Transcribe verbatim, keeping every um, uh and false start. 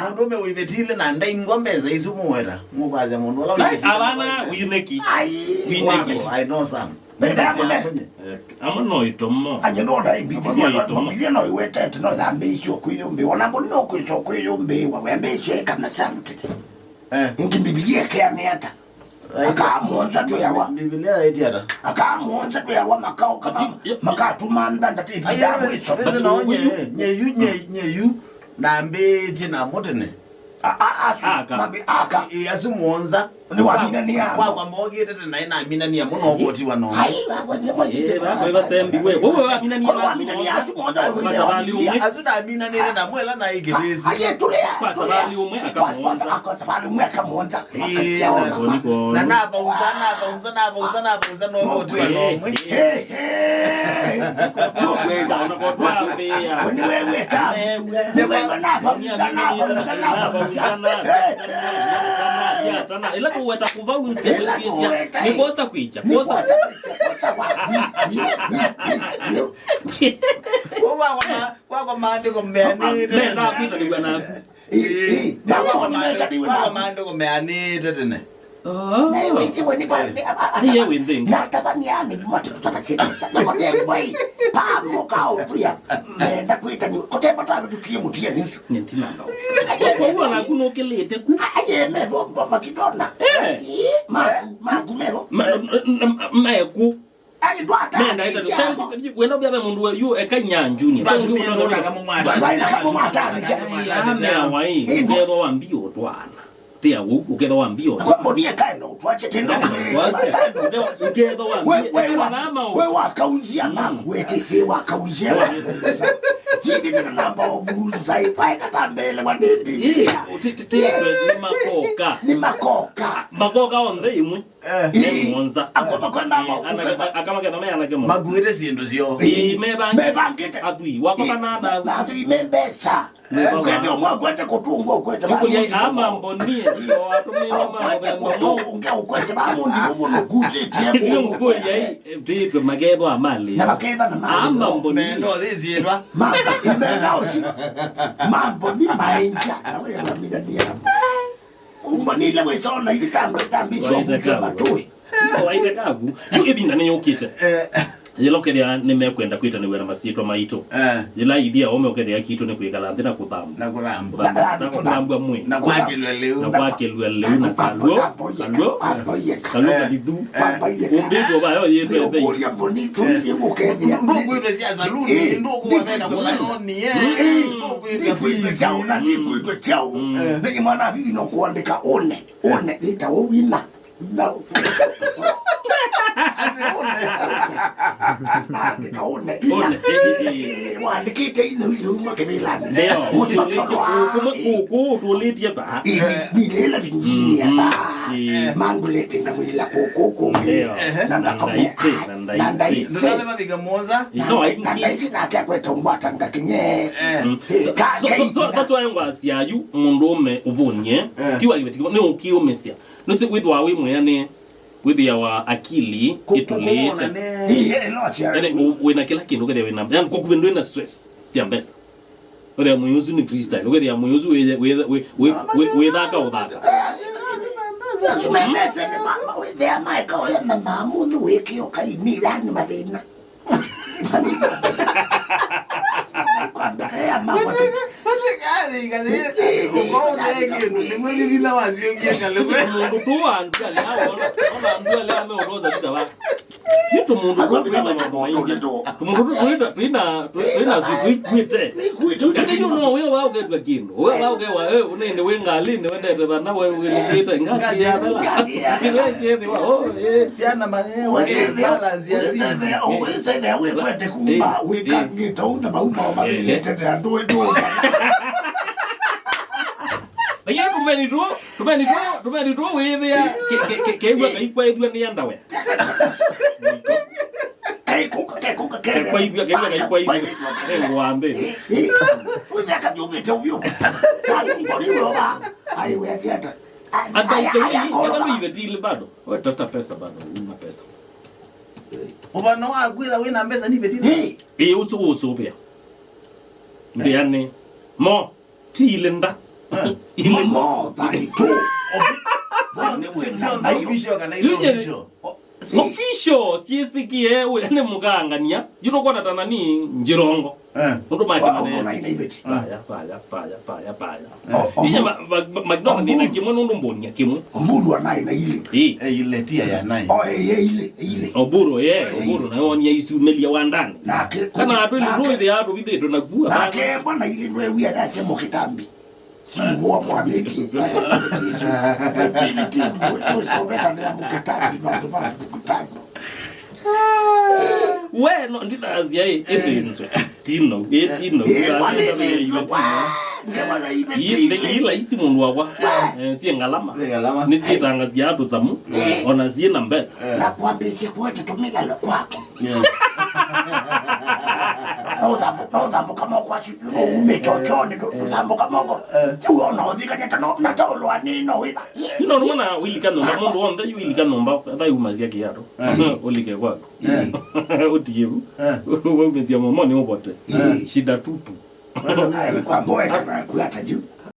Andũ me wĩvĩtile na ndaingwa mbesa isu mũweta. Mũkwasya mũndũ ũla wĩvĩtile. Alana wineki. Ai. Wineki. I know some. Mbesa yakunye. Eh, amwe no itomo. Anye no ndai Mbivilia no itomo. Mbivilia no iwetete no yambĩĩsye kwĩyũmbĩwa. Ona mbũni no kwĩsa kwĩyũmbĩwa. Wambĩĩsye kana something. Eh. Ingi Mbivilia ĩkeanĩ ata? Akamwonza tũyawa. Mbivilia yaĩtye ata? Akamwonza tũyawa makao kama makatuma nda ndatĩthia mwiso. Nyeyu, nyeyu, nyeyu. Nambĩĩtye na mũtene. Aka. Ĩ, asu mũonza. Nĩwaminania. Kwakwa mokĩte tene naĩ naminania mũno ũkũtiwa no. Ai, vakwa nĩ mwaitĩte. Vakwa vasembiwe. Wewe waminania. Wewe waminania asu mũonza. Kwa sababu umwe. Asu naminanĩte na mwela na ikĩvĩsi. Aye, tũlea. Kwa sababu umwe akamwonza. Kwa sababu umwe akamwonza. Ĩ, na navauza, navauza, navauza, navauza no ũkũtiwa no ũmwe. Hey, hey. Nũkwĩw'a. Nĩwĩw'ĩka. Nĩwĩw'a navauza, navauza, navauza. Ĩla kũweta kũvau nzĩa. Ĩla kũweta. Nĩkwosa kwĩkya. Nĩkwosa kwĩkya. Kwosa wa. Ũu wakwa ma-, wakwa maandĩko meanĩte. Mendaa kwĩtanĩw'a naku. Ĩ, ĩ, ĩ, makwa nĩmetanĩw'a naku. Wakwa maandĩko meanĩte tene. Oh. Na wĩsĩ we nĩ pa-, nĩ, a, a, a, Iye wĩ nthĩngi. Na tabaniani matu tutabasinisa. Nĩkoteni mwai. Pamoka utuya. Menda kwĩtani. Kotema twavĩtũkie mũtia nĩsu. Nĩ ntina ndo. Aye, kwa hiyo naku nũkĩlĩte ku. Aye, mevo, bo, makidona. Eh. Ĩ, maku, maku mevo. Ma-, ma-, ma-, meku. Ai, ndwata. Menda ita. Wenda ũthame mũndũ yu eka nyanjuni. Ndwata. Ndwata. Ndwata. Ndwata. Ndwata. Ndwata. Ndwata. Ndwata. Ndwata. Ndwata. Ndwata. Ndwata. Ndwata. Ndwata. Ũkethwa wa mbio twana. Tia ũu, ũkethwa wa mbio. Kwa mboni eka enda ũtwache tendo. Ũkethwa wa mbio. We, we wa, we wa kaunzia maku, wetese wa kaunzia wa. Jini tena namba ovunza, ipae kata mbele wa dini. Ĩ, ũtititwe nĩ makoka. Nĩ makoka. Makoka onthe imwe. Eh. Ĩ, nĩ mũonza. Akoma kwa mama, ĩ, ana-, ũkema-, akamakethwa me anake mũno. Makuĩte syĩndũ syoo. Ĩ, mevangĩte. Mevangĩte. Athui, wakwa kana ana athui. Athui me mbesa. Ũkethĩa ũmwe ũkwete kũtũngwa, ũkwete va mũndũ. Aa mambonie, o atũmĩĩwa ma mũthemba ũmwe. Ũkwete kũtũngwa, ũkwete va mũndũ ũmwe nũkũsĩtie. Ndio ngũkũlya ĩ, tĩtwe makethwa malĩ. Na maketha na malĩ. Aa mambonie. Mendo thĩsiĩtwa. Mamba, imenda ũsi. Mamboni maenja, na wewe mamina ni yamo. Umbonile wĩsona ithi tambe, tambe, sio kuja matũĩ. Waite kavu. Yu ĩvinda nĩyũkĩte. Eh. Yĩla ũkethĩa nĩmekwenda kwĩtanĩw'a na masyĩtwa maitũ. Eh. Yĩla ithyĩ aũme ũkethĩa kitũ nĩ kwĩkala nthĩ na kũthambwa. Na kũthambwa. Kũthambwa, na kũthambwa mwĩĩ. Na kwakĩlw'a lĩu. Na kwakĩlw'a lĩu na kalw'o. Kalw'o. Kalw'o kalithu. Ũmbĩtwe vayo yĩtwe thei. Ndũkwĩtwe sya saluni, ndũkũwaveka kũla noni, eh. Ndũkwĩtwe kyaũ na ndikwĩtwe kyaũ. Nĩkĩ mwana vivi no kũandĩka ũne. Ũne, ĩta ũu ina. Ina. Ati ũne. Andĩka ũne, ina. Ũne, ĩ, ĩ, ĩ. Wandĩkĩte ina ili uma kĩvĩlanĩ. Ndio. Ũsosolwa. Kuma kũkũ ũtũlĩtie ba. Ĩ, ni, ni lĩla vinginia ba. Ĩ. Mangulete na mwĩla kũkũ kũngĩ. Ndio. Na ndakomea. Na ndaithe, na ndaithe. Ndũtale mavika mũonza. Na ndaithe nake akwete ũmbwatanga kĩnye. Eh. Ĩ, ka, so, so, so, that's why ngwasya yu mũndũũme ũvũnie. Eh. Ti wa kĩveti kĩmwe, nĩ ũkĩũmĩsya. Nũsĩ wĩthĩwa wĩ mwĩanĩe, wĩthĩawa akili ĩtũlĩĩte. Yaani, wĩna kĩla kĩndũ ũkethĩa wĩna, yaani, kũkuvĩ ndwĩna stress sya mbesa. Ũkethĩa mwĩĩ ũsu nĩ freestyle, ũkethĩa mwĩĩ ũsu wĩ, wĩ, wĩ, wĩ, wĩ, wĩthaka ũthaka. Asu me mbesa nĩ mama, wĩthĩa maeka oya mama mũndũ wĩkĩo kaini, yaani mathĩna. Kwambetea mamwe. Mũndũ tu wa ndualĩ aona, ona ndualĩ ameongoza vita va. Ni tũmũndũ tu twĩna mambo maingĩ. Tũmũndũ tu twĩna, twĩna, twĩna, twĩkwĩte. Lakini no wĩo wa ũketwa kĩndũ. Wĩo wa ũkewa, eh, ũnene wĩ ngalĩnĩ, wendete vana, we wĩlĩte ngati ya thela. Ngati ya thela. Kĩwe kĩthĩwa, oh, eh. Syana manewe, balance ya things. Wĩsethea wĩkwete kuma, wĩkangĩte ũu na mauma o mathĩnĩte andũ wetu. Lakini tumeni tu, tumeni tu, tumeni tu wĩthĩa, ke-, ke-, ke-, keigua kaikwaĩthw'a nĩ andawe. Kaikũka, kaikũka, kaikũka. Kaikwaĩthw'a, kaikũka, kaikwaĩthw'a. Ĩ, ngũambĩte. Ĩ, ĩ. Wĩthĩa kathi ũvĩte ũvyũ. Ngori wĩoba. Ai, wĩasyata. Ata aya, aya, aya, aya, koloka. Iveti ile bado. Wewe tafuta pesa bado, una pesa. Ũvano wa kwĩtha wĩna mbesa nĩ iveti ile. Ĩ. Ĩ, ũsu, ũsu pia. Ndiani. Mo, ti ile nda. Ile more than two. Sio, sio, sio official kana ile official. Official, siĩsĩkĩe we nĩ mũkangania. Yu nũkwona ta nani njĩrongo. Eh. Nũndũ make manene. Paya, paya, paya, paya, paya. Oh, inya ma- ma- ma- McDonald nĩ na kĩmwe nũndũ mbũnia kĩmwe. Omburu anaĩ na ile. Ĩ. Eh, ile tia ya nai. Oh, eh, eh, ile, ile. Oburu, ye, Oburu na wonia isu melia wa ndani. Nake kana atwĩle nake- rũĩ thĩ ya tũvithĩtwe na kuwa. Nake bwana ile nwe wia ya chemo kitambi. Siwo mwanĩtie. Ĩkĩlĩtie mwĩsoveta nĩ amũkĩtambi vandũ va mũkĩtambi. We no ndinazia ĩ ĩthĩnzwe tino ĩ tino. Ĩ, ila isi mũndũ wakwa. Eh, sie ngalama. Nĩ ngalama. Nĩ siĩtangasia andũ samu. Ona sie na mbesa. Na kwambĩsya kuete tũmĩlalo kwako. Yeah. No ũthambũ- no ũthambũka moko asu, no umĩte ũkyonĩ, no ũthambũka moko. Eh. Rĩu ona ũthikania ta no- na taũlũ anini no wĩva. Ino nũmona wilika nyũmba, mũndũ wonthe yu wilika nyũmba, etha yumasya kĩatũ. Eh. Ũlike kwaku. Eh. Ũtie vu. Eh. Waumĩsya momoni ũvote. Eh. Shida tupu. Ai, kwamba weka na kuata yu.